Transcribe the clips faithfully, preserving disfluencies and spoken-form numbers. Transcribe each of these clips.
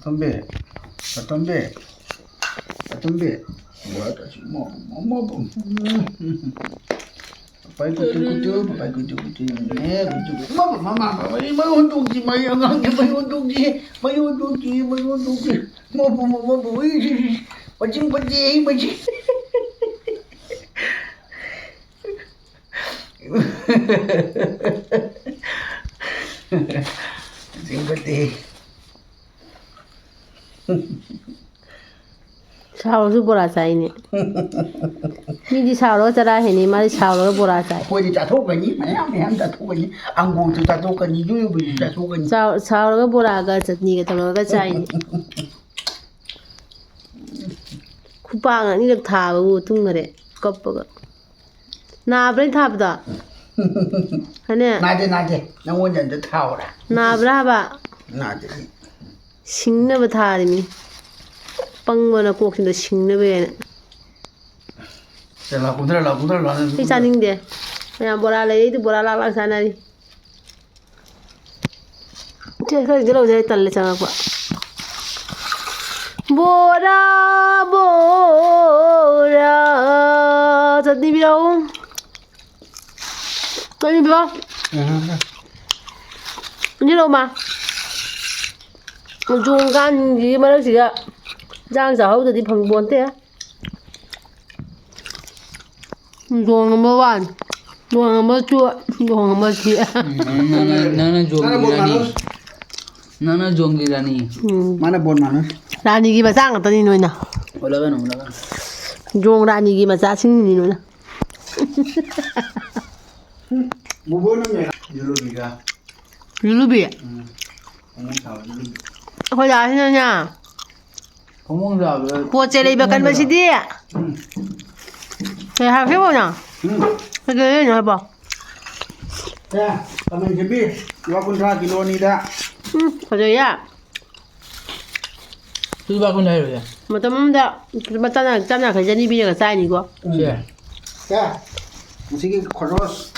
ꯑꯇꯣꯝꯕꯤ, ꯑꯇꯣꯝꯕꯤ, ꯑꯇꯣꯝꯕꯤ, ꯕꯣꯔꯥ ꯆꯥꯁꯤ, ꯃꯣ-, ꯃꯣ-, ꯃꯣ-, ꯎꯝ, ꯎꯝ, ꯎꯝ꯫ ꯄꯄꯥꯏ ꯀꯨꯇꯨ ꯀꯨꯇꯨ, ꯄꯄꯥꯏ ꯀꯨꯇꯨ ꯀꯨꯇꯨ, ꯅꯦ, ꯀꯨꯇꯨ ꯀꯨꯇꯨ꯫ ꯃꯃꯥ, ꯃꯃꯥ, ꯃꯃꯥ, ꯃꯩ, ꯃꯩ ꯑꯣꯟꯊꯣꯛꯁꯤ, ꯃꯩ ꯑꯉꯥꯡꯁꯦ ꯃꯩ ꯑꯣꯟꯊꯣꯛꯁꯤ, ꯃꯩ ꯑꯣꯟꯊꯣꯛꯁꯤ, ꯃꯩ ꯑꯣꯟꯊꯣꯛꯁꯤ꯫ ꯃꯣ, ꯃꯣ, ꯃꯣ, ꯃꯣ, ꯃꯣ, ꯏ, ꯏ, ꯏ, ꯃꯆꯤꯡ ꯐꯠꯇꯦ, ꯃꯆꯤꯡ꯫ ꯃꯆꯤꯡ ꯐꯠꯇꯦ꯫ ꯁꯥꯎꯔꯁꯨ ꯕꯣꯔꯥ ꯆꯥꯏꯅꯦ꯫ ꯃꯤꯗꯤ ꯁꯥꯎꯔꯒ ꯆꯔꯥ ꯍꯦꯟꯅꯤ, ꯃꯥꯗꯤ ꯁꯥꯎꯔꯒ ꯕꯣꯔꯥ ꯆꯥꯏ꯫ ꯑꯩꯈꯣꯏꯗꯤ ꯆꯥꯊꯣꯛꯀꯅꯤ, ꯃꯌꯥꯝ ꯃꯌꯥꯝ ꯆꯥꯊꯣꯛꯀꯅꯤ, ꯑꯪꯒꯨꯔꯁꯨ ꯆꯥꯊꯣꯛꯀꯅꯤ, ꯌꯨꯕꯤꯁꯨ ꯆꯥꯊꯣꯛꯀꯅꯤ꯫ ꯁꯥꯎ-, ꯁꯥꯎꯔꯒ ꯕꯣꯔꯥꯒ ꯆꯠꯅꯤꯒ ꯇꯧꯔꯒ ꯆꯥꯏꯅꯦ꯫ ꯈꯨꯄꯥꯛꯅ ꯑꯅꯤꯔꯛ ꯊꯥꯕꯕꯨ ꯇꯨꯝꯈꯔꯦ ꯀꯞꯄꯒ꯫ ꯅꯥꯕ꯭ꯔꯥ ꯑꯩꯅ ꯊꯥꯕꯗꯣ? ꯍꯅꯦ? ꯅꯥꯗꯦ, ꯅꯥꯗꯦ꯫ ꯅꯪꯉꯣꯟꯗ ꯑꯝꯇ ꯊꯥꯎꯔꯥ? ꯅꯥꯕ꯭ꯔꯥ ꯍꯥꯏꯕ? ꯅꯥꯗꯦ꯫ ꯁꯤꯡꯅꯕ ꯊꯥꯔꯤꯃꯤ꯫ ꯄꯪꯕꯅ ꯀꯣꯛꯁꯤꯗ ꯁꯤꯡꯅꯕ ꯍꯥꯏꯅ꯫ ꯁꯦ, ꯂꯥꯎ, ꯀꯨꯝꯊꯔꯣ, ꯂꯥꯎ, ꯀꯨꯝꯊꯔꯣ, ꯂꯥꯎ, ꯅꯪꯁꯨ ꯑꯩ ꯀꯨꯝꯊꯔꯣ꯫ ꯆꯥꯅꯤꯡꯗꯦ꯫ ꯃꯌꯥꯝ ꯕꯣꯔꯥ ꯂꯩꯔꯛꯏꯗꯨ ꯕꯣꯔꯥ ꯂꯥꯛ ꯂꯥꯛ ꯆꯥꯅꯔꯤ꯫ ꯁꯦ, ꯈꯔꯗꯤ ꯂꯧꯁꯦ, ꯑꯩ ꯇꯜꯂꯦ ꯆꯪꯉꯛꯄ꯫ ꯕꯣꯔꯥ, ꯕꯣꯔꯥ, ꯆꯠꯅꯤ ꯄꯤꯔꯛꯎ꯫ ꯆꯠꯅꯤ ꯄꯤꯔꯛꯑꯣ꯫ ꯎꯝ꯫ ꯑꯅꯤ ꯂꯧ, ꯃꯥ꯫ ꯖꯣꯡ ꯀꯥꯟꯒꯤ ꯃꯔꯛꯁꯤꯗ ꯏꯟꯖꯥꯡ ꯆꯥꯍꯧꯗꯗꯤ ꯐꯪꯄꯣꯟꯇꯦ꯫ ꯖꯣꯡ number one, ꯖꯣꯡ number two, ꯖꯣꯡ number three꯫ ꯅꯪꯅ, ꯅꯪꯅ ꯖꯣꯡꯒꯤ ꯔꯥꯅꯤ꯫ ꯅꯪꯅ ꯖꯣꯡꯒꯤ ꯔꯥꯅꯤ꯫ ꯎꯝ꯫ ꯃꯥꯅ ꯕꯣꯟ ꯃꯥꯟꯅꯨ꯫ ꯔꯥꯅꯤꯒꯤ ꯃꯆꯥ ꯉꯥꯛꯇꯅꯤ ꯅꯣꯏꯅ꯫ ꯎꯂꯒꯅꯨ, ꯎꯂꯒꯅꯨ꯫ ꯖꯣꯡ ꯔꯥꯅꯤꯒꯤ ꯃꯆꯥꯁꯤꯡꯅꯤ ꯅꯣꯏꯅ꯫ ꯕꯣꯕꯣ ꯅꯪ ꯂꯩꯔ-, ꯌꯨꯂꯨꯕꯤꯒ꯫ ꯌꯨꯂꯨꯕꯤ? ꯎꯝ꯫ ꯐꯃꯨꯡ ꯁꯥꯕ ꯌꯨꯂꯨꯕꯤ꯫ ꯑꯩꯈꯣꯏ ꯗꯥꯁꯤꯅꯅꯦ, ꯐꯃꯨꯡ ꯁꯥꯕꯗ ꯄꯣꯠ ꯆꯩ ꯂꯩꯕ ꯀꯟꯕꯁꯤꯗꯤ꯫ ꯎꯝ꯫ ꯀꯩ ꯍꯥꯏꯔꯛꯀꯦꯕꯣ ꯅꯪ? ꯎꯝ꯫ ꯀꯩꯀꯩ ꯂꯩꯅꯣ ꯍꯥꯏꯕꯣ? ꯁꯦ, ꯈꯥꯃꯦꯟ ꯁꯦꯝꯕꯤ, ꯂꯨꯄꯥ ꯀꯨꯟꯊ꯭ꯔꯥ ꯀꯤꯂꯣ ꯑꯅꯤꯗ꯫ ꯎꯝ, ꯐꯖꯩꯌꯦ꯫ ꯂꯨꯄꯥ ꯀꯨꯟ ꯍꯥꯏꯔꯣꯏꯌꯦ꯫ ꯃꯇꯝ ꯑꯃꯗ ꯂꯨꯄꯥ ꯆꯥꯝꯃ, ꯆꯥꯝꯃ ꯌꯥꯡꯈꯩ ꯆꯅꯤ ꯄꯤꯔꯒ ꯆꯥꯏꯅꯤꯀꯣ꯫ ꯎꯝ꯫ ꯁꯦ꯫ ꯁꯦ, ꯉꯁꯤꯒꯤ ꯈꯣꯔꯣꯁ꯫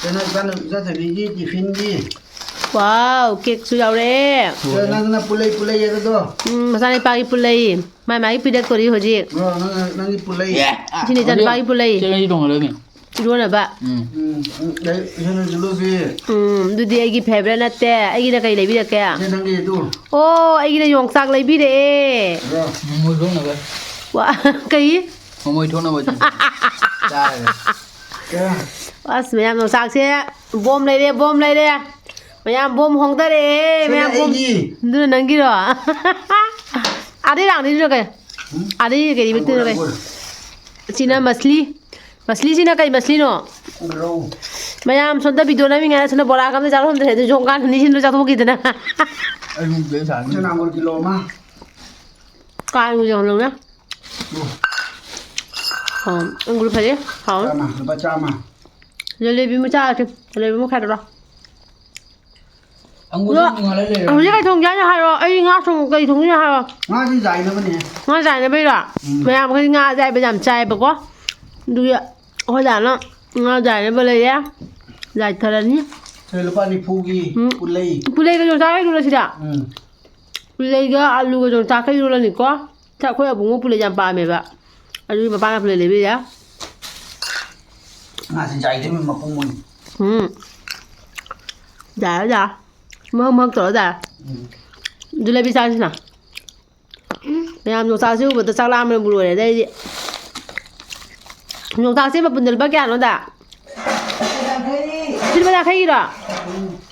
ꯀꯩꯅꯣ, ꯏꯆꯥꯅꯨ-, ꯏꯆꯥꯊꯣꯏꯕꯤꯒꯤ ꯇꯤꯐꯤꯟꯒꯤ꯫ ꯋꯥꯎ, ꯀꯦꯛꯁꯨ ꯌꯥꯎꯔꯛꯑꯦ꯫ ꯁꯦ, ꯅꯪꯅ ꯄꯨꯂꯩ ꯄꯨꯂꯩ ꯑꯗꯨꯗꯣ꯫ ꯎꯝ, ꯃꯆꯥꯅꯨꯄꯥꯒꯤ ꯄꯨꯂꯩ꯫ ꯃꯥꯏ ꯃꯥꯏꯒꯤ ꯄꯤꯔꯛꯇꯣꯔꯤ ꯍꯧꯖꯤꯛ꯫ ꯑ, ꯅꯪ, ꯅꯪꯒꯤ ꯄꯨꯂꯩ꯫ ꯁꯤꯅ ꯏꯆꯥꯅꯨꯄꯥꯒꯤ ꯄꯨꯂꯩ꯫ ꯆꯦ, ꯉꯁꯤ ꯊꯣꯡꯒꯗꯕꯅꯤ꯫ ꯏꯔꯣꯟꯅꯕ꯫ ꯎꯝ꯫ ꯎꯝ, ꯎꯝ, ꯑꯩ, ꯁꯤꯅ ꯖꯤꯂꯨꯕꯤ꯫ ꯎꯝ, ꯑꯗꯨꯗꯤ ꯑꯩꯒꯤ favourite ꯅꯠꯇꯦ꯫ ꯑꯩꯒꯤꯅ ꯀꯩ ꯂꯩꯕꯤꯔꯛꯀꯦ? ꯁꯤ ꯅꯪꯒꯤ ꯑꯗꯨ꯫ ꯑꯣ, ꯑꯩꯒꯤꯅ ꯌꯣꯡꯆꯥꯛ ꯂꯩꯕꯤꯔꯛꯑꯦ꯫ ꯑꯗꯣ꯫ ꯃꯣꯃꯣ ꯊꯣꯡꯅꯕ꯫ ꯋꯥ, ꯀꯩ? ꯃꯣꯃꯣ ꯊꯣꯡꯅꯕ ꯑꯗꯨꯝ ꯆꯥꯔꯒ꯫ ꯀꯌꯥ? ꯑꯁ, ꯃꯌꯥꯝ ꯌꯣꯡꯆꯥꯛꯁꯦ ꯕꯣꯝ ꯂꯩꯔꯦ, ꯕꯣꯝ ꯂꯩꯔꯦ꯫ ꯃꯌꯥꯝ ꯕꯣꯝ ꯍꯣꯡꯗꯔꯛꯑꯦ, ꯁꯤꯅ ꯃꯌꯥꯝ ꯕꯣꯝ꯫ ꯑꯩꯒꯤ꯫ ꯑꯗꯨꯅ ꯅꯪꯒꯤꯔꯣ? ꯑꯗꯩ ꯂꯥꯡꯗꯣꯏꯗꯨꯅ ꯀꯩ? ꯎꯝ? ꯑꯗꯩ ꯀꯩ ꯃꯤꯠꯇꯨꯅ ꯀꯩ? ꯑꯪꯒꯨꯔ, ꯑꯪꯒꯨꯔ꯫ ꯁꯤꯅ ꯃꯁꯂꯤ꯫ ꯃꯁꯂꯤꯁꯤꯅ ꯀꯩ ꯃꯁꯂꯤꯅꯣ? ꯔꯧ꯫ ꯃꯌꯥꯝ ꯁꯣꯝꯗ video ꯅꯝꯃꯤꯉꯩꯗ ꯁꯣꯝꯗ ꯕꯣꯔꯥ ꯀꯝꯗ ꯆꯥꯔꯝꯗ꯭ꯔꯦ, ꯑꯗꯨ ꯌꯣꯡꯀꯥꯟ ꯑꯅꯤꯁꯤꯅ ꯆꯥꯊꯣꯛꯈꯤꯗꯅ꯫ ꯑꯩ ꯁꯤꯅ ꯑꯪꯒꯨꯔ ꯀꯤꯂꯣ ꯑꯃ꯫ ꯀꯥꯡꯒꯤ ꯌꯣꯜꯂꯧꯅꯦ꯫ ꯎꯝ꯫ ꯑꯪꯒꯨꯔ ꯐꯔꯦ, ꯍꯥꯎ꯫ ꯆꯥꯝꯃ, ꯂꯨꯄꯥ ꯆꯥꯝꯃ꯫ ꯖꯦꯂꯦꯕꯤ ꯃꯆꯥ ꯑꯁꯤ, ꯖꯦꯂꯦꯕꯤ ꯃꯈꯥꯏꯗꯨꯔꯣ? ꯑꯪꯒꯨꯔ ꯑꯗꯣ, ꯅꯣꯡꯉꯥꯜꯂ ꯂꯩꯔꯝꯃꯦ꯫ ꯍꯧꯖꯤꯛ ꯀꯩ ꯊꯣꯡꯖꯦ ꯍꯥꯏꯅꯣ ꯍꯥꯏꯔꯣ? ꯑꯩ ꯉꯥ ꯊꯣꯡ-, ꯀꯩ ꯊꯣꯡꯗꯣꯏꯅꯣ ꯍꯥꯏꯔꯣ? ꯉꯥꯁꯤ ꯌꯥꯏꯅꯕꯅꯦ꯫ ꯉꯥ ꯌꯥꯏꯅꯕꯩꯔꯣ? ꯎꯝ꯫ ꯃꯌꯥꯝ ꯑꯩꯈꯣꯏ ꯉꯥ ꯑꯌꯥꯏꯕ ꯌꯥꯝ ꯆꯥꯏꯕꯀꯣ꯫ ꯑꯗꯨꯒꯤ ꯑꯩꯈꯣꯏ ꯗꯥꯅ ꯉꯥ ꯌꯥꯏꯅꯕ ꯂꯩꯔꯦ꯫ ꯌꯥꯏꯊꯔꯅꯤ꯫ ꯁꯦ, ꯂꯨꯄꯥ ꯅꯤꯐꯨꯒꯤ ꯎꯝ꯫ ꯄꯨꯂꯩ꯫ ꯄꯨꯂꯩꯒ ꯌꯣꯡꯆꯥꯛꯀ ꯏꯔꯣꯜꯂꯁꯤꯔ? ꯎꯝ꯫ ꯄꯨꯂꯩꯒ ꯑꯂꯨꯒ ꯌꯣꯡꯆꯥꯛꯀ ꯏꯔꯣꯜꯂꯅꯤꯀꯣ꯫ ꯁꯤ ꯑꯩꯈꯣꯏ ꯑꯕꯨꯡꯉꯣ ꯄꯨꯂꯩ ꯌꯥꯝ ꯄꯥꯝꯃꯦꯕ꯫ ꯑꯗꯨꯒꯤ ꯃꯄꯥꯅ ꯄꯨꯂꯩ ꯂꯩꯕꯤꯔꯦ꯫ ꯉꯥꯁꯤ ꯌꯥꯏꯗꯣꯏꯅꯤ ꯃꯄꯨꯝ ꯑꯣꯏꯅ꯫ ꯎꯝ꯫ ꯌꯥꯔꯦ, ꯌꯥꯔꯦ꯫ ꯃꯍꯛ ꯃꯍꯛ ꯇꯧꯔ ꯌꯥꯔꯦ꯫ ꯎꯝ꯫ ꯖꯤꯂꯦꯕꯤ ꯆꯥꯁꯤꯅ꯫ ꯃꯌꯥꯝ ꯌꯣꯡꯆꯥꯛꯁꯦ ꯎꯕꯗ ꯆꯥꯛ ꯂꯥꯝꯕꯅꯕꯨ ꯂꯣꯏꯔꯦꯗ ꯑꯩꯗꯤ꯫ ꯌꯣꯡꯆꯥꯛꯁꯦ ꯃꯄꯨꯟꯗ ꯂꯨꯄꯥ ꯀꯌꯥꯅꯣꯗ? ꯁꯤ ꯂꯨꯄꯥ ꯌꯥꯡꯈꯩꯒꯤꯔꯣ?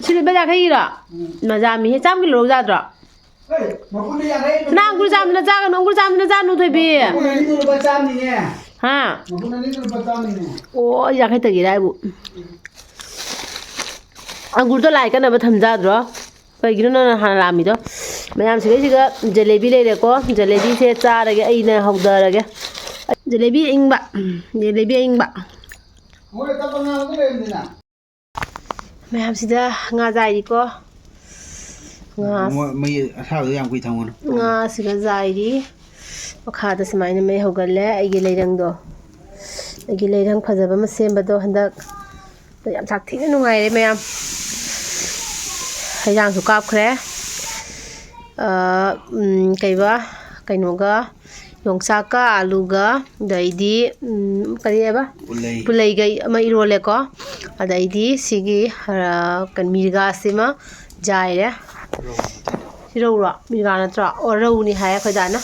ꯁꯤ ꯂꯨꯄꯥ ꯌꯥꯡꯈꯩꯒꯤꯔꯣ? ꯃꯖꯥ ꯃꯤꯍꯦ, ꯆꯥꯝꯃꯒꯤ ꯂꯧꯔꯛꯎ ꯌꯥꯗ꯭ꯔꯣ? ꯅꯪ ꯑꯪꯒꯨꯔ ꯆꯥꯝꯗꯅ ꯆꯥꯒꯅꯨ, ꯑꯪꯒꯨꯔ ꯆꯥꯝꯗꯅ ꯆꯥꯅꯨ, ꯊꯣꯏꯕꯤ꯫ ꯃꯄꯨꯟ ꯑꯅꯤꯗꯨ ꯂꯨꯄꯥ ꯆꯥꯝꯃꯅꯤꯅꯦ꯫ ꯍꯥ? ꯃꯄꯨꯟ ꯑꯅꯤꯗꯨ ꯂꯨꯄꯥ ꯆꯥꯝꯃꯅꯤꯅꯦ꯫ ꯑꯣ, ꯌꯥꯡꯈꯩ ꯇꯒꯤꯔꯥ ꯍꯥꯏꯕꯨ꯫ ꯑꯪꯒꯨꯔꯗꯣ ꯂꯥꯏ ꯀꯠꯅꯕ ꯊꯝꯖꯥꯗ꯭ꯔꯣ? ꯀꯩꯒꯤꯅꯣ ꯅꯪꯅ ꯍꯥꯟꯅ ꯂꯥꯝꯃꯤꯗꯣ? ꯃꯌꯥꯝ ꯁꯤꯗꯩꯁꯤꯗ ꯖꯦꯂꯦꯕꯤ ꯂꯩꯔꯦꯀꯣ꯫ ꯖꯦꯂꯦꯕꯤꯁꯦ ꯆꯥꯔꯒꯦ, ꯑꯩꯅ ꯍꯧꯗꯔꯒꯦ꯫ ꯖꯦꯂꯦꯕꯤ ꯑꯏꯪꯕ꯫ ꯎꯝ, ꯖꯦꯂꯦꯕꯤ ꯑꯏꯪꯕ꯫ ꯃꯣꯏ ꯑꯇꯞꯄ ꯉꯥ ꯑꯝꯇ ꯂꯩꯔꯝꯗꯦꯅ꯫ ꯃꯌꯥꯝꯁꯤꯗ ꯉꯥ ꯌꯥꯏꯔꯤꯀꯣ꯫ ꯉꯥ ꯃꯣꯏ, ꯃꯩ ꯑꯁꯥꯕꯗ ꯌꯥꯝ ꯀꯨꯏ ꯊꯝꯒꯅꯨ꯫ ꯉꯥꯁꯤꯒ ꯌꯥꯏꯔꯤ꯫ ꯃꯈꯥꯗ ꯁꯨꯃꯥꯏꯅ ꯃꯩ ꯍꯧꯒꯠꯂꯦ꯫ ꯑꯩꯒꯤ ꯂꯩꯔꯪꯗꯣ, ꯑꯩꯒꯤ ꯂꯩꯔꯪ ꯐꯖꯕ ꯑꯃ ꯁꯦꯝꯕꯗꯣ ꯍꯟꯗꯛ ꯌꯥꯝ ꯁꯥꯊꯤꯅ ꯅꯨꯡꯉꯥꯏꯔꯦ ꯃꯌꯥꯝ꯫ ꯍꯩꯖꯥꯡꯁꯨ ꯀꯥꯞꯈ꯭ꯔꯦ꯫ ꯑ, ꯎꯝ, ꯀꯩꯕ, ꯀꯩꯅꯣꯒ, ꯌꯣꯡꯆꯥꯛꯀ, ꯑꯥꯂꯨꯒ, ꯑꯗꯩꯗꯤ, ꯎꯝ, ꯀꯔꯤ ꯍꯥꯏꯕ? ꯄꯨꯂꯩ꯫ ꯄꯨꯂꯩꯒ ꯑꯃ ꯏꯔꯣꯜꯂꯦꯀꯣ꯫ ꯑꯗꯩꯗꯤ ꯁꯤꯒꯤ, ꯑ, ꯀꯩꯅꯣ, ꯃꯤꯔꯒꯥꯁꯤꯃ ꯖꯥꯏꯔꯦ꯫ ꯁꯤ ꯔꯧꯔꯣ? ꯃꯤꯔꯒꯥ ꯅꯠꯇ꯭ꯔꯣ? ꯑꯣ, ꯔꯧꯅꯤ ꯍꯥꯏ ꯑꯩꯈꯣꯏ ꯗꯥꯅ꯫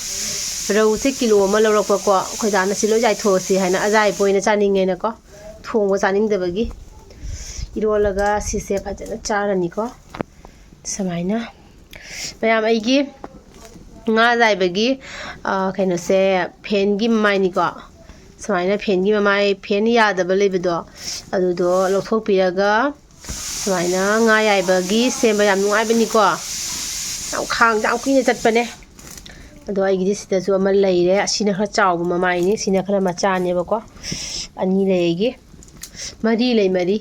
ꯔꯧꯁꯦ ꯀꯤꯂꯣ ꯑꯃ ꯂꯧꯔꯛꯄꯀꯣ꯫ ꯑꯩꯈꯣꯏ ꯗꯥꯅ ꯁꯤ ꯂꯣꯏ ꯌꯥꯏꯊꯣꯛꯑꯁꯤ ꯍꯥꯏꯅ, ꯑꯖꯥꯏꯕ ꯑꯣꯏꯅ ꯆꯥꯅꯤꯡꯉꯦꯅꯀꯣ꯫ ꯊꯣꯡꯕ ꯆꯥꯅꯤꯡꯗꯕꯒꯤ꯫ ꯏꯔꯣꯜꯂꯒ ꯁꯤꯁꯦ ꯐꯖꯅ ꯆꯥꯔꯅꯤꯀꯣ꯫ ꯁꯨꯃꯥꯏꯅ꯫ ꯃꯌꯥꯝ, ꯑꯩꯒꯤ ꯉꯥ ꯑꯖꯥꯏꯕꯒꯤ, ꯑ, ꯀꯩꯅꯣꯁꯦ, ꯐꯦꯟꯒꯤ ꯃꯃꯥꯏꯅꯤꯀꯣ꯫ ꯁꯨꯃꯥꯏꯅ ꯐꯦꯟꯒꯤ ꯃꯃꯥꯏ, ꯐꯦꯟ ꯌꯥꯗꯕ ꯂꯩꯕꯗꯣ, ꯑꯗꯨꯗꯣ ꯂꯧꯊꯣꯛꯄꯤꯔꯒ ꯁꯨꯃꯥꯏꯅ ꯉꯥ ꯌꯥꯏꯕꯒꯤ ꯁꯦꯝꯕ ꯌꯥꯝ ꯅꯨꯡꯉꯥꯏꯕꯅꯤꯀꯣ꯫ ꯌꯥꯝ ꯈꯥꯡ ꯌꯥꯝ ꯀꯨꯏꯅ ꯆꯠꯄꯅꯦ꯫ ꯑꯗꯣ ꯑꯩꯒꯤꯗꯤ ꯁꯤꯗꯁꯨ ꯑꯃ ꯂꯩꯔꯦ꯫ ꯑꯁꯤꯅ ꯈꯔ ꯆꯥꯎꯕ ꯃꯃꯥꯏꯅꯤ, ꯁꯤꯅ ꯈꯔ ꯃꯆꯥꯅꯦꯕꯀꯣ꯫ ꯑꯅꯤ ꯂꯩ ꯑꯩꯒꯤ꯫ ꯃꯔꯤ ꯂꯩ, ꯃꯔꯤ꯫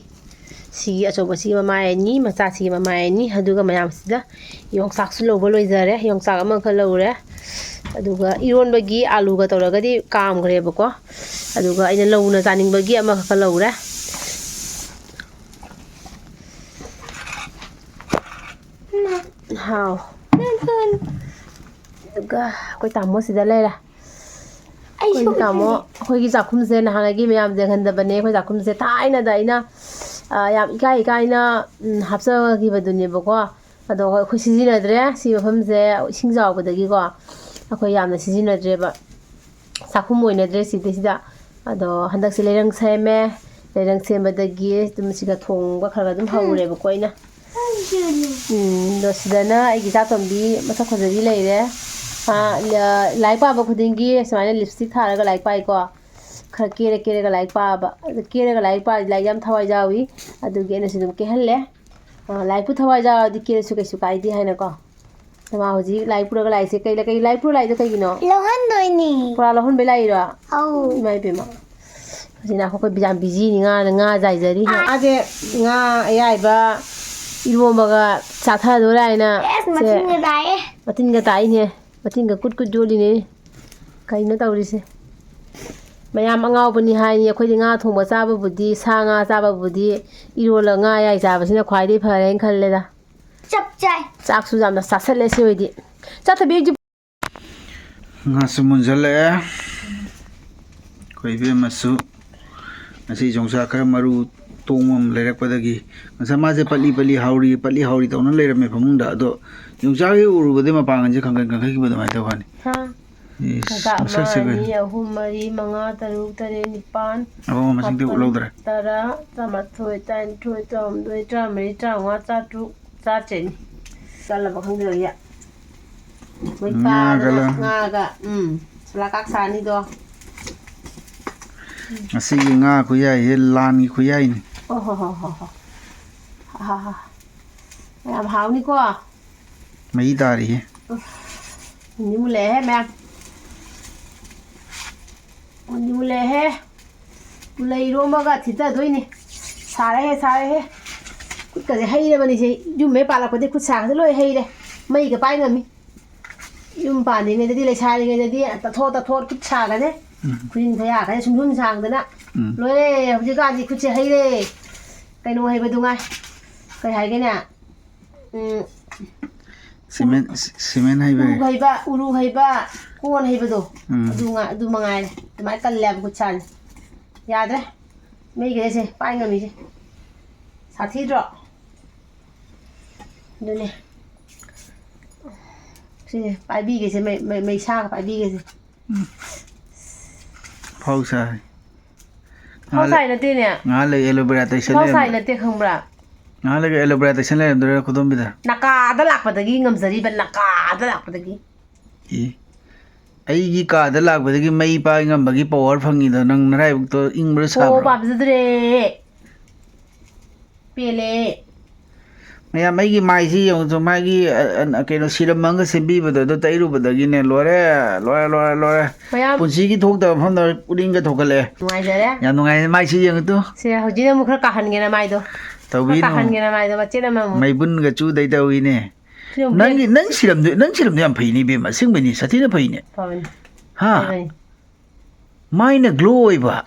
ꯁꯤꯒꯤ ꯑꯆꯧꯕꯁꯤꯒꯤ ꯃꯃꯥꯏ ꯑꯅꯤ, ꯃꯆꯥꯁꯤꯒꯤ ꯃꯃꯥꯏ ꯑꯅꯤ, ꯑꯗꯨꯒ ꯃꯌꯥꯝꯁꯤꯗ ꯌꯣꯡꯆꯥꯛꯁꯨ ꯂꯧꯕ ꯂꯣꯏꯖꯔꯦ꯫ ꯌꯣꯡꯆꯥꯛ ꯑꯃꯈꯛ ꯂꯧꯔꯦ꯫ ꯑꯗꯨꯒ ꯏꯔꯣꯟꯕꯒꯤ ꯑꯂꯨꯒ ꯇꯧꯔꯒꯗꯤ ꯀꯥꯝꯈ꯭ꯔꯦꯕꯀꯣ꯫ ꯑꯗꯨꯒ ꯑꯩꯅ ꯂꯧꯅ ꯆꯥꯅꯤꯡꯕꯒꯤ ꯑꯃꯈꯛꯀ ꯂꯧꯔꯦ꯫ ꯍꯥꯎ꯫ ꯑꯗꯨꯒ ꯑꯩꯈꯣꯏ ꯇꯥꯃꯣ ꯁꯤꯗ ꯂꯩꯔꯦ꯫ ꯑꯩꯈꯣꯏꯒꯤ ꯇꯥꯃꯣ, ꯑꯩꯈꯣꯏꯒꯤ ꯆꯥꯛꯈꯨꯝꯁꯦ ꯅꯍꯥꯟꯉꯩꯒꯤ ꯃꯌꯥꯝ ꯌꯦꯡꯍꯟꯗꯕꯅꯦ꯫ ꯑꯩꯈꯣꯏ ꯆꯥꯛꯈꯨꯝꯁꯦ ꯊꯥꯏꯅꯗ ꯑꯩꯅ, ꯑ, ꯌꯥꯝ ꯏꯀꯥꯏ ꯏꯀꯥꯏꯅ, ꯎꯝ, ꯍꯥꯞꯆꯈꯤꯕꯗꯨꯅꯦꯕꯀꯣ꯫ ꯑꯗꯣ ꯑꯩꯈꯣꯏ ꯁꯤꯖꯤꯟꯅꯗ꯭ꯔꯦ꯫ ꯁꯤ ꯃꯐꯝꯁꯦ ꯏꯁꯤꯡ ꯆꯥꯎꯕꯗꯒꯤꯀꯣ ꯑꯩꯈꯣꯏ ꯌꯥꯝꯅ ꯁꯤꯖꯤꯟꯅꯗ꯭ꯔꯦꯕ꯫ ꯆꯥꯛꯈꯨꯝ ꯑꯣꯏꯅꯗ꯭ꯔꯦ ꯁꯤꯗꯩꯁꯤꯗ꯫ ꯑꯗꯣ ꯍꯟꯗꯛꯁꯦ ꯂꯩꯔꯪ ꯁꯦꯝꯃꯦ꯫ ꯂꯩꯔꯪ ꯁꯦꯝꯕꯗꯒꯤ ꯑꯗꯨꯝ ꯁꯤꯗ ꯊꯣꯡꯕ ꯈꯔ ꯈꯔ ꯑꯗꯨꯝ ꯍꯧꯔꯦꯕꯀꯣ ꯑꯩꯅ꯫ ꯎꯝ, ꯑꯗꯣ ꯁꯤꯗꯅ ꯑꯩꯒꯤ ꯏꯆꯥꯇꯣꯝꯕꯤ ꯃꯁꯛ ꯐꯖꯕꯤ ꯂꯩꯔꯦ꯫ ꯃꯥ, ꯂ-, ꯂꯥꯏꯔꯤꯛ ꯄꯥꯕ ꯈꯨꯗꯤꯡꯒꯤ ꯁꯨꯃꯥꯏꯅ ꯂꯤꯞꯁꯇꯤꯛ ꯊꯥꯔꯒ ꯂꯥꯏꯔꯤꯛ ꯄꯥꯏꯀꯣ꯫ ꯈꯔ ꯀꯦꯔ ꯀꯦꯔꯒ ꯂꯥꯏꯔꯤꯛ ꯄꯥꯕ꯫ ꯑꯗꯨ ꯀꯦꯔꯒ ꯂꯥꯏꯔꯤꯛ ꯄꯥꯔꯗꯤ ꯂꯥꯏꯔꯤꯛ ꯌꯥꯝ ꯊꯋꯥꯏ ꯌꯥꯎꯏ꯫ ꯑꯗꯨꯒꯤ ꯑꯩꯅꯁꯨ ꯑꯗꯨꯝ ꯀꯦꯍꯜꯂꯦ꯫ ꯑ, ꯂꯥꯏꯔꯤꯛꯄꯨ ꯊꯋꯥꯏ ꯌꯥꯎꯔꯗꯤ ꯀꯦꯔꯁꯨ ꯀꯩꯁꯨ ꯀꯥꯏꯗꯦ ꯍꯥꯏꯅꯀꯣ꯫ ꯃꯥ ꯍꯧꯖꯤꯛ ꯂꯥꯏꯔꯤꯛ ꯄꯨꯔꯒ ꯂꯥꯛꯏꯁꯦ ꯀꯩ, ꯀꯩ ꯂꯥꯏꯔꯤꯛ ꯄꯨꯔ ꯂꯥꯛꯏꯗꯣ ꯀꯩꯒꯤꯅꯣ? ꯂꯧꯍꯟꯗꯣꯏꯅꯤ꯫ ꯄꯨꯔꯥ ꯂꯧꯍꯟꯕꯩ ꯂꯥꯛꯏꯔꯣ? ꯑꯧ꯫ ꯏꯃꯥ ꯏꯕꯦꯝꯃ꯫ ꯍꯧꯖꯤꯛꯅ ꯑꯩꯈꯣꯏ ꯌꯥꯝ ꯕꯤꯖꯤꯅꯤ, ꯉꯥ, ꯉꯥ ꯌꯥꯏꯖꯔꯤ꯫ ꯑꯥ꯫ ꯃꯥꯁꯦ ꯉꯥ ꯑꯌꯥꯏꯕ ꯏꯔꯣꯝꯕꯒ ꯆꯥꯊꯗꯣꯔꯦ ꯍꯥꯏꯅ ꯑꯦꯁ, ꯁꯦ, ꯃꯆꯤꯟꯒ ꯇꯥꯏꯌꯦ꯫ ꯃꯆꯤꯟꯒ ꯇꯥꯏꯅꯦ꯫ ꯃꯆꯤꯟꯒ ꯀꯨꯠ ꯀꯨꯠ ꯌꯣꯜꯂꯤꯅꯦ꯫ ꯀꯩꯅꯣ ꯇꯧꯔꯤꯁꯦ? ꯃꯌꯥꯝ ꯑꯉꯥꯎꯕꯅꯤ ꯍꯥꯏꯅꯤ꯫ ꯑꯩꯈꯣꯏꯗꯤ ꯉꯥ ꯊꯣꯡꯕ ꯆꯥꯕꯕꯨꯗꯤ, ꯁꯥ ꯉꯥ ꯆꯥꯕꯕꯨꯗꯤ ꯏꯔꯣꯜꯂ ꯉꯥ ꯑꯌꯥꯏ ꯆꯥꯕꯁꯤꯅ ꯈ꯭ꯋꯥꯏꯗꯒꯤ ꯐꯔꯦꯅ ꯈꯜꯂꯦꯗ꯫ ꯆꯞ ꯆꯥꯏ꯫ ꯆꯥꯛꯁꯨ ꯌꯥꯝꯅ ꯆꯥꯁꯜꯂꯦ ꯁꯤ ꯑꯣꯏꯗꯤ꯫ ꯆꯥꯊꯕꯤ ꯑꯩꯁꯨ ꯉꯥꯁꯨ ꯃꯨꯟꯖꯜꯂꯛꯑꯦ꯫ ꯑꯩꯈꯣꯏ ꯏꯕꯦꯝꯃꯁꯨ ꯉꯁꯤ ꯌꯣꯡꯆꯥꯛ ꯈꯔ ꯃꯔꯨ ꯇꯣꯡꯕ ꯑꯃ ꯂꯩꯔꯛꯄꯗꯒꯤ, ꯉꯁꯥꯏ ꯃꯥꯁꯦ ꯄꯠꯂꯤ ꯄꯠꯂꯤ ꯍꯥꯎꯔꯤ, ꯄꯠꯂꯤ ꯍꯥꯎꯔꯤ ꯇꯧꯅ ꯂꯩꯔꯝꯃꯦ ꯐꯃꯨꯡꯗ꯫ ꯑꯗꯣ ꯌꯣꯡꯆꯥꯛ ꯍꯦꯛ ꯎꯔꯨꯕꯗꯒꯤ ꯃꯄꯥꯡꯒꯜꯁꯦ ꯈꯪꯒꯟ ꯀꯟꯈꯠꯈꯤꯕ ꯑꯗꯨꯃꯥꯏꯅ ꯇꯧꯕ ꯋꯥꯅꯤ꯫ ꯍꯥ? ꯏꯁ, ꯉꯥ ꯃꯁꯛꯁꯤꯒ꯫ ꯑꯅꯤ, ꯑꯍꯨꯝ, ꯃꯔꯤ, ꯃꯉꯥ, ꯇꯔꯨꯛ, ꯇꯔꯦꯠ, ꯅꯤꯄꯥꯟ, ꯑꯕꯨꯡꯉꯣ ꯃꯁꯤꯡꯗꯤ ꯃꯥꯄꯟ, ꯎꯠꯍꯧꯗ꯭ꯔꯦ꯫ ꯇꯔꯥ, ꯇꯔꯥꯃꯥꯊꯣꯏ, ꯇꯔꯥꯅꯤꯊꯣꯏ, ꯇꯔꯥꯍꯨꯝꯗꯣꯏ, ꯇꯔꯥꯃꯔꯤ, ꯇꯔꯥꯃꯉꯥ, ꯇꯔꯥꯇꯔꯨꯛ, ꯇꯔꯥꯇꯔꯦꯠꯅꯤ꯫ ꯀꯜꯂꯕ ꯈꯪꯗꯦ ꯂꯣꯏꯅ꯫ ꯃꯣꯏ ꯉꯥꯒ ꯄꯥꯗꯅ ꯂ- ꯉꯥꯒ, ꯎꯝ, ꯁꯂꯥ ꯀꯥꯛꯁꯥꯅꯤꯗꯣ꯫ ꯉꯁꯤꯒꯤ ꯉꯥ ꯈꯨꯌꯥꯏꯁꯦ ꯂꯥꯟꯒꯤ ꯈꯨꯌꯥꯏꯅꯤ꯫ ꯑꯣ ꯍꯣ ꯍꯣ ꯍꯣ ꯍꯣ꯫ ꯍꯥ ꯍꯥ ꯍꯥ꯫ ꯌꯥꯝ ꯍꯥꯎꯅꯤꯀꯣ꯫ ꯃꯍꯤ ꯇꯥꯔꯤꯌꯦ꯫ ꯃꯨꯟꯗꯤ ꯃꯨꯜꯂꯛꯑꯦꯍꯦ ꯃꯌꯥꯝ꯫ ꯃꯨꯟꯗꯤ ꯃꯨꯜꯂꯛꯑꯦꯍꯦ꯫ ꯃꯨꯜꯂ ꯏꯔꯣꯝꯕꯒ ꯊꯤꯠꯇꯗꯣꯏꯅꯤ꯫ ꯁꯥꯔꯦꯍꯦ, ꯁꯥꯔꯦꯍꯦ꯫ ꯈꯨꯠꯀꯁꯦ ꯍꯩꯔꯕꯅꯤꯁꯦ꯫ ꯌꯨꯝ ꯍꯦꯛ ꯄꯥꯜꯂꯛꯄꯗꯒꯤ ꯈꯨꯠ ꯁꯥꯒꯁꯦ ꯂꯣꯏ ꯍꯩꯔꯦ꯫ ꯃꯩꯒ ꯄꯥꯏ ꯉꯝꯃꯤ꯫ ꯌꯨꯝ ꯄꯥꯟꯗ꯭ꯔꯤꯉꯩꯗꯗꯤ, ꯂꯩꯁꯥꯔꯤꯉꯩꯗꯗꯤ ꯇꯥꯊꯣꯛ ꯇꯥꯊꯣꯛ ꯈꯨꯠ ꯁꯥꯒꯁꯦ꯫ ꯎꯝ꯫ ꯈꯨꯖꯤꯟ ꯈꯨꯌꯥꯒꯁꯦ ꯁꯨꯝ ꯁꯨꯝ ꯁꯥꯡꯗꯅ꯫ ꯎꯝ꯫ ꯂꯣꯏꯔꯦ꯫ ꯍꯧꯖꯤꯛꯀꯥꯟꯗꯤ ꯈꯨꯠꯁꯦ ꯍꯩꯔꯦ꯫ ꯀꯩꯅꯣ ꯍꯩꯕꯗꯨ ꯉꯥꯏ꯫ ꯀꯩ ꯍꯥꯏꯒꯦꯅꯦ? ꯎꯝ꯫ ꯁꯤꯃꯦꯟ, ꯁꯤꯃꯦꯟ ꯍꯩꯕ꯫ ꯎꯔꯨ ꯍꯩꯕ, ꯎꯔꯨ ꯍꯩꯕ, ꯀꯣꯟ ꯍꯩꯕꯗꯣ꯫ ꯎꯝ꯫ ꯑꯗꯨ ꯉꯥ-, ꯑꯗꯨ ꯃꯉꯥꯏꯔꯦ꯫ ꯑꯗꯨꯃꯥꯏꯅ ꯀꯜꯂꯦ ꯍꯥꯏꯕ ꯈꯨꯠ ꯁꯥꯁꯦ꯫ ꯌꯥꯗ꯭ꯔꯦ꯫ ꯃꯩꯒꯁꯦ ꯄꯥꯏ ꯉꯝꯃꯤꯁꯦ꯫ ꯁꯥꯊꯤꯗ꯭ꯔꯣ? ꯑꯗꯨꯅꯦ꯫ ꯁꯤꯁꯦ ꯄꯥꯏꯕꯤꯒꯦꯁꯦ, ꯃꯩ-, ꯃꯩ-, ꯃꯩꯁꯥꯒ ꯄꯥꯏꯕꯤꯒꯦꯁꯦ꯫ ꯎꯝ꯫ ꯐꯥꯎ ꯁꯥꯏ꯫ ꯐꯥꯎ ꯉꯥꯏꯍꯥꯛ ꯂꯩ-, ꯁꯥꯏ ꯅꯠꯇꯦꯅꯦ꯫ ꯉꯥꯏꯍꯥꯛ ꯂꯩ ꯑꯦꯂꯣꯕꯦꯔꯥ ꯇꯩꯁꯜ ꯐꯥꯎ ꯂꯩꯔꯝ-, ꯁꯥꯏ ꯅꯠꯇꯦ, ꯈꯪꯕ꯭ꯔꯥ? ꯉꯥꯏꯍꯥꯛ ꯂꯩꯒ ꯑꯦꯂꯣꯕꯦꯔꯥ ꯇꯩꯁꯜ ꯂꯩꯔꯝꯗꯣꯏꯔꯥ ꯈꯨꯗꯣꯝꯕꯤꯗ? ꯅꯀꯥꯗ ꯂꯥꯛꯄꯗꯒꯤ ꯉꯝꯖꯔꯤꯕ, ꯅꯀꯥꯗ ꯂꯥꯛꯄꯗꯒꯤ꯫ ꯑꯦ, ꯑꯩꯒꯤ ꯀꯥꯗ ꯂꯥꯛꯄꯗꯒꯤ ꯃꯩ ꯄꯥꯏ ꯉꯝꯕꯒꯤ power ꯐꯪꯉꯤꯗꯣ ꯅꯪ ꯅꯔꯥꯏꯕꯛꯇꯣ ꯏꯪꯕ꯭ꯔꯥ ꯍꯣ, ꯁꯥꯕ꯭ꯔꯥ? ꯄꯥꯝꯖꯗ꯭ꯔꯦ꯫ ꯄꯦꯜꯂꯦ꯫ ꯃꯌꯥꯝ, ꯑꯩꯒꯤ ꯃꯥꯏꯁꯤ ꯌꯦꯡꯉꯨ ꯆꯣ, ꯃꯥꯒꯤ, ꯑ, ꯑ, ꯀꯩꯅꯣ, serum ꯑꯃꯒ ꯁꯦꯝꯕꯤꯕꯗꯣ, ꯑꯗꯨ ꯇꯩꯔꯨꯕꯗꯒꯤꯅꯦ, ꯂꯣꯏꯔꯦ, ꯂꯣꯏꯔꯦ, ꯂꯣꯏꯔꯦ, ꯂꯣꯏꯔꯦ꯫ ꯃꯌꯥꯝ꯫ ꯄꯨꯟꯁꯤꯒꯤ ꯊꯣꯛꯇꯕ ꯃꯐꯝꯗ ꯎꯔꯤꯡꯒ ꯊꯣꯛꯀꯠꯂꯛꯑꯦ꯫ ꯅꯨꯡꯉꯥꯏꯖꯔꯦ꯫ ꯌꯥꯝ ꯅꯨꯡꯉꯥꯏꯔꯦ, ꯃꯥꯏꯁꯤ ꯌꯦꯡꯉꯨ ꯇꯨ꯫ ꯁꯦ, ꯍꯧꯖꯤꯛꯅ ꯑꯃꯨꯛ ꯈꯔ ꯀꯥꯍꯟꯒꯦꯅ ꯃꯥꯏꯗꯣ꯫ ꯇꯧꯕꯤꯅꯨ꯫ ꯈꯔ ꯀꯥꯍꯟꯒꯦꯅ ꯃꯥꯏꯗꯣ, ꯃꯆꯦꯠ ꯑꯃꯃꯨꯛ꯫ ꯃꯩꯕꯨꯟꯒ ꯆꯨꯗꯩ ꯇꯧꯏꯅꯦ꯫ ꯁꯤꯅ ꯑꯃꯨꯛ ꯅꯪꯒꯤ, ꯕ꯭ꯂꯦꯛ꯫ ꯅꯪ serumꯗꯣ, ꯅꯪ serumꯗꯣ ꯌꯥꯝ ꯐꯩꯅꯦ, ꯏꯕꯦꯝꯃ, ꯑꯁꯦꯡꯕꯩꯅꯦ, ꯁꯥꯊꯤꯅ ꯐꯩꯅꯦ꯫ ꯐꯕꯅꯤ꯫ ꯍꯥ? ꯐꯕꯅꯤ꯫ ꯃꯥꯏꯅ glow ꯑꯣꯏꯕ꯫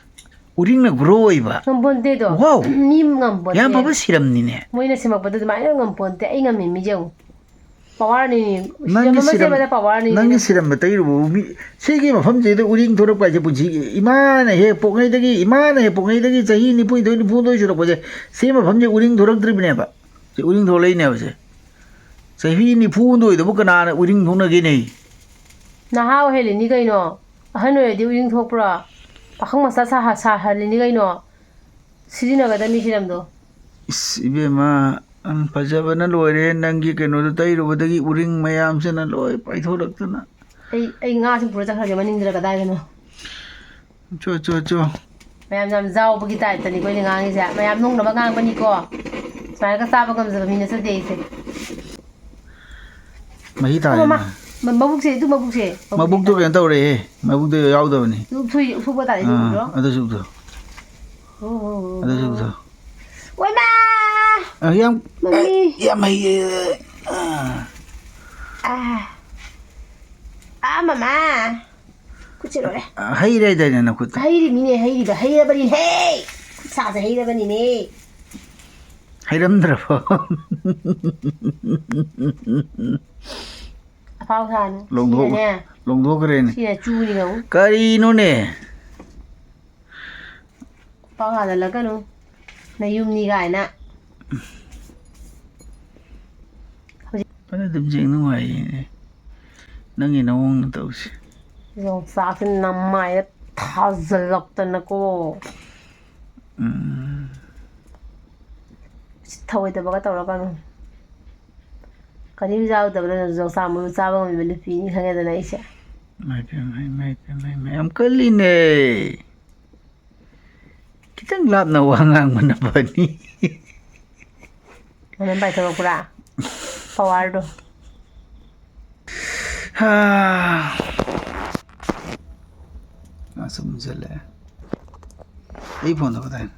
ꯎꯔꯤꯡꯅ ꯒ꯭ꯔꯣ ꯑꯣꯏꯕ꯫ ꯉꯝꯄꯣꯟꯇꯦꯗꯣ꯫ ꯋꯥꯎ꯫ ꯃꯤ ꯉꯝꯄꯣꯟꯇꯦ꯫ ꯌꯥꯝ ꯐꯕ ꯁꯤꯔꯝꯅꯤꯅꯦ꯫ ꯃꯣꯏꯅ ꯁꯦꯝꯃꯛꯄꯗ ꯑꯗꯨꯃꯥꯏꯅ ꯉꯝꯄꯣꯟꯇꯦ꯫ ꯑꯩ ꯉꯝꯃꯤ ꯃꯤꯁꯦ ꯌꯦꯡꯉꯨ꯫ ꯄꯋꯥꯔꯅꯤꯅꯦ꯫ ꯅꯪꯒꯤ ꯁꯤꯔꯝ ꯑꯃ ꯁꯤꯔꯝ-, ꯁꯦꯝꯕꯗ ꯄꯋꯥꯔꯅꯤꯅꯦ꯫ ꯅꯪꯒꯤ ꯁꯤꯔꯝꯕ ꯇꯩꯔꯨꯕꯕꯨ ꯃꯤ, ꯁꯤꯒꯤ ꯃꯐꯝꯁꯤꯗ ꯎꯔꯤꯡ ꯊꯣꯔꯛꯄ ꯍꯥꯏꯁꯦ ꯄꯨꯟꯁꯤꯒꯤ ꯏꯃꯥꯅ ꯍꯦꯛ ꯄꯣꯛꯉꯩꯗꯒꯤ, ꯏꯃꯥꯅ ꯍꯦꯛ ꯄꯣꯛꯉꯩꯗꯒꯤ ꯆꯍꯤ ꯅꯤꯐꯨ ꯅꯤꯊꯣꯏ, ꯅꯤꯐꯨ ꯍꯨꯝꯗꯣꯏ ꯁꯨꯔꯛꯄꯁꯦ ꯁꯤ ꯃꯐꯝꯁꯦ ꯎꯔꯤꯡ ꯊꯣꯔꯛꯇ꯭ꯔꯤꯕꯅꯦꯕ꯫ ꯁꯤ ꯎꯔꯤꯡ ꯊꯣꯛꯂꯛꯏꯅꯦꯕ ꯁꯦ꯫ ꯆꯍꯤ ꯅꯤꯐꯨ ꯍꯨꯝꯗꯣꯏꯗꯕꯨ ꯀꯅꯥꯅ ꯎꯔꯤꯡ ꯊꯣꯛꯅꯒꯦꯅꯦ? ꯅꯍꯥ ꯑꯣꯏꯍꯜꯂꯤꯅꯤ ꯀꯩꯅꯣ꯫ ꯑꯍꯟ ꯑꯣꯏꯔꯗꯤ ꯎꯔꯤꯡ ꯊꯣꯛꯄ꯭ꯔꯣ? ꯄꯥꯈꯪ ꯃꯆꯥ ꯁꯥꯍ-, ꯁꯥꯍꯜꯂꯤꯅꯤ ꯀꯩꯅꯣ꯫ ꯁꯤꯖꯤꯟꯅꯒꯗꯕꯅꯤ ꯁꯤꯔꯝꯗꯣ꯫ ꯏꯁ, ꯏꯕꯦꯝꯃ, ꯅꯪ ꯐꯖꯕꯅ ꯂꯣꯏꯔꯦ꯫ ꯅꯪꯒꯤ ꯀꯩꯅꯣꯗꯣ ꯇꯩꯔꯨꯕꯗꯒꯤ ꯎꯔꯤꯡ ꯃꯌꯥꯝꯁꯤꯅ ꯂꯣꯏ ꯄꯥꯏꯊꯣꯔꯛꯇꯅ꯫ ꯑꯩ, ꯑꯩ ꯉꯥꯁꯤꯡ ꯄꯨꯔ ꯆꯠꯈ꯭ꯔꯒꯦ ꯃꯅꯤꯡꯗꯔ ꯀꯗꯥꯏꯗꯅꯣ꯫ ꯆꯣ, ꯆꯣ, ꯆꯣ꯫ ꯃꯌꯥꯝ ꯌꯥꯝ ꯌꯥꯎꯕꯒꯤ ꯇꯥꯏꯞꯇꯅꯤꯀꯣ ꯑꯩꯅ ꯉꯥꯡꯉꯤꯁꯦ꯫ ꯃꯌꯥꯝ ꯅꯣꯡꯅꯕ ꯉꯥꯡꯕꯅꯤꯀꯣ꯫ ꯁꯨꯃꯥꯏꯅꯒ ꯆꯥꯕ ꯉꯝꯖꯕ ꯃꯤ ꯅꯠꯆꯗꯦ ꯑꯩꯁꯦ꯫ ꯃꯍꯤ ꯑꯣ, ꯃꯃꯥ, ꯇꯥꯔꯦꯅ꯫ ꯃ-, ꯃꯕꯨꯛꯁꯦ, ꯑꯗꯨ ꯃꯕꯨꯛꯁꯦ꯫ ꯃꯕꯨꯛꯇꯣ ꯀꯩꯅꯣ ꯇꯧꯔꯦꯍꯦ꯫ ꯃꯕꯨꯛꯇꯣ ꯌꯥꯎꯗꯕꯅꯤ꯫ ꯑꯗꯨ ꯎꯞꯊꯣꯛꯏ-, ꯎꯞꯊꯣꯛꯄ ꯇꯥꯔꯦ, ꯑꯗꯨ ꯑꯥ, ꯎꯕ꯭ꯔꯣ? ꯑꯗꯨꯁꯨ ꯎꯞꯊꯣꯛ꯫ ꯑꯣ, ꯑꯣ, ꯑꯣ, ꯑꯗꯨꯁꯨ ꯑꯣ꯫ ꯎꯞꯊꯣꯛ꯫ ꯑꯣꯏꯃꯥ! ꯑ, ꯌꯥꯝ, ꯃꯃꯤ! ꯌꯥꯝ ꯍꯩꯌꯦ꯫ ꯑꯥ꯫ ꯑꯥ꯫ ꯑꯥ, ꯃꯃꯥ! ꯈꯨꯠꯁꯦ ꯂꯣꯏꯔꯦ꯫ ꯑ, ꯍꯩꯔꯦ ꯍꯥꯏꯗꯥꯏꯅꯦ ꯅꯈꯨꯠꯇ? ꯍꯩꯔꯤꯃꯤꯅꯦ, ꯍꯩꯔꯤꯕ, ꯍꯩꯔꯕꯅꯤꯅꯦ! ꯈꯨꯠ ꯁꯥꯁꯦ ꯍꯩꯔꯕꯅꯤꯅꯦ! ꯍꯩꯔꯝꯗ꯭ꯔꯕꯣ? ꯑꯐꯥꯎ ꯁꯥꯅꯨ꯫ ꯂꯣꯡꯊꯣꯛ-, ꯁꯤꯅꯅꯦ, ꯂꯣꯡꯊꯣꯛꯈ꯭ꯔꯦꯅꯦ꯫ ꯁꯤꯅ ꯆꯨꯅꯤ ꯉꯥꯉꯨ꯫ ꯀꯔꯤꯅꯣꯅꯦ? ꯄꯥꯎ ꯍꯥꯗꯜꯂꯛꯀꯅꯨ꯫ ꯅꯌꯨꯝꯅꯤ ꯀꯥꯏꯅ꯫ ꯐꯅ ꯑꯗꯨꯝ ꯌꯦꯡ ꯅꯨꯡꯉꯥꯏꯌꯦ꯫ ꯅꯪꯒꯤ ꯅꯑꯣꯡ ꯇꯧꯁꯦ꯫ ꯌꯣꯡꯆꯥꯛꯁꯤ ꯅꯃꯥꯏꯗ ꯊꯥꯖꯜꯂꯛꯇꯅꯀꯣ꯫ ꯎꯝ꯫ ꯊꯧꯑꯣꯏꯗꯕꯒ ꯇꯧꯔꯛꯀꯅꯨ꯫ ꯀꯔꯤꯝ ꯌꯥꯎꯗꯕꯗ ꯌꯣꯡꯆꯥꯛ ꯃꯔꯨ ꯆꯥꯕ ꯉꯝꯃꯤꯕ ꯅꯨꯄꯤꯅꯤ ꯈꯪꯉꯦꯗꯅ ꯑꯩꯁꯦ꯫ ꯏꯃꯥꯏ ꯄꯦꯝꯃ, ꯏꯃꯥꯏ ꯄꯦꯝꯃ, ꯏꯃꯥꯏ, ꯌꯥꯝ ꯀꯜꯂꯤꯅꯦ꯫ ꯈꯤꯇꯪ ꯂꯥꯞꯅ ꯋꯥ ꯉꯥꯡꯕꯅ ꯐꯅꯤ꯫ ꯃꯅꯝ ꯄꯥꯏꯊꯣꯔꯛꯄ꯭ꯔꯥ? ꯄꯋꯥꯔꯗꯣ꯫ ꯍꯥ꯫ ꯑꯁꯨꯝ ꯃꯨꯁꯜꯂꯛꯑꯦ꯫ ꯑꯩ ꯐꯣꯟꯗꯣ ꯀꯗꯥꯏꯅꯣ?